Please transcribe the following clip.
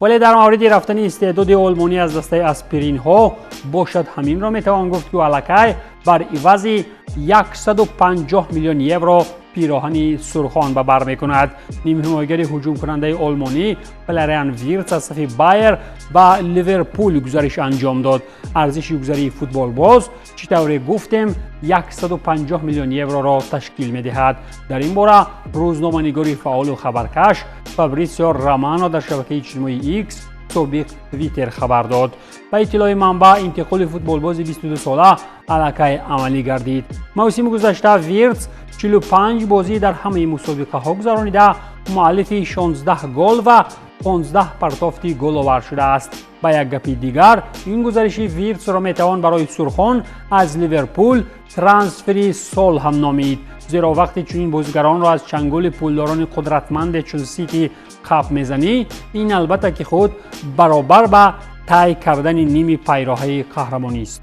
Вале дар мавриди рафтани истеъдоди олмонӣ аз дастаи аспиринҳо бошад, ҳаминро метавон гуфт, ки аллакай бар ивази 150 миллион евро пироҳани сурхон ба бар мекунад. Нимҳимоягари ҳуҷумкунандаи олмонӣ Флориан Вирц аз сафи Байер ба Ливерпул гузариш анҷом дод. Арзиши гузарии футболбоз, чӣ тавре гуфтем, 150 миллион евроро ташкил медиҳад. Дар ин бора рӯзноманигори фаъолу хабаркаш Фабрисио Романо дар шабакаи иҷтимоии X, собиқ Твиттер, хабар дод. Ба иттилои манбаъ, интиқоли футболбози 22сола аллакай амалӣ гардид. Мавсими гузашта Вирц 45 бозӣ дар ҳамаи мусобиқаҳо гузаронида, муаллифи 16 гол ва 15 партофти головар шудааст. Ба як гапи дигар, ин гузариши Вирцро метавон барои сурхон аз Ливерпул трансфери сол ҳам номид, зеро вақте чунин бозигаронро аз чанголи пулдорони қудратманде чун Сити қап мезанӣ, ин албатта ки худ баробар ба тай кардани ними пайроҳаи қаҳрамонист.